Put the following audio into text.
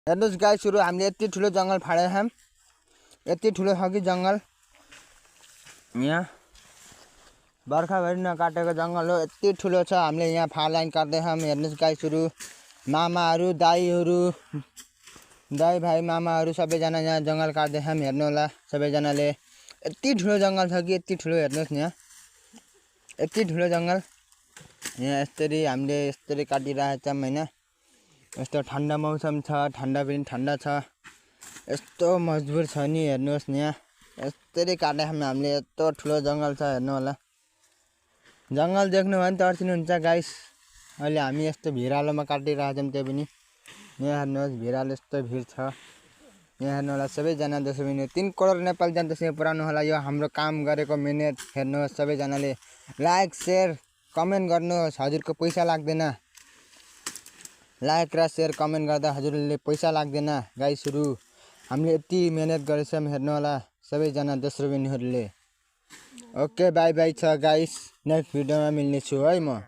हेर्नुहोस् गाइसहरु हामीले यति ठुलो जंगल फाडेका छौं। यति ठुलो छ कि जंगल यहाँ बर्खाभरि नकाटेको जंगल हो। यति ठुलो छ। हामीले यहाँ फायर लाइन काट्दै छौं। हेर्नुहोस् गाइसहरु मामाहरु दाइहरु दाइ भाइ मामाहरु सबैजना यहाँ जंगल काट्दै छौं। हेर्नु होला सबैजनाले यति ठुलो जंगल छ कि यति ठुलो। हेर्नुहोस् यहाँ यति ठुलो जंगल यहाँ यसरी हामीले यसरी काटिरहेका छौं हैन। यस्तो ठण्डा मौसम छ। ठण्डा पनि ठण्डा छ। यस्तो मजबुर छ नि हेर्नुहोस् यहाँ यसरी काटे हामीले। यस्तो ठुलो जंगल छ हेर्नु होला। जंगल देख्नु भने तर्सिनुहुन्छ गाइस। अहिले हामी यस्तो भिरालोमा काटिरहेका छौं। त्यो पनि यहाँ हेर्नुहोस् भिरालो यस्तो भिड छ। यहाँ हेर्नु होला सबैजना 3 करोड नेपाली जनतासँग पुर्याउनु होला यो हाम्रो काम गरेको मेहनत। हेर्नुहोस् सबैजनाले लाइक शेयर कमेन्ट गर्नुहोस्। हजुरको पैसा लाग्दैन। लाइक र शेयर कमेन्ट गर्दा हजुरले पैसा लाग्दैन गाइसहरु। हामीले यति मेहनत गरेछौं हेर्नु होला सबैजना दोस्रो बहिनीहरुले। ओके बाइ बाइ छ गाइस। नेक्स्ट भिडियोमा मिल्ने छु है म।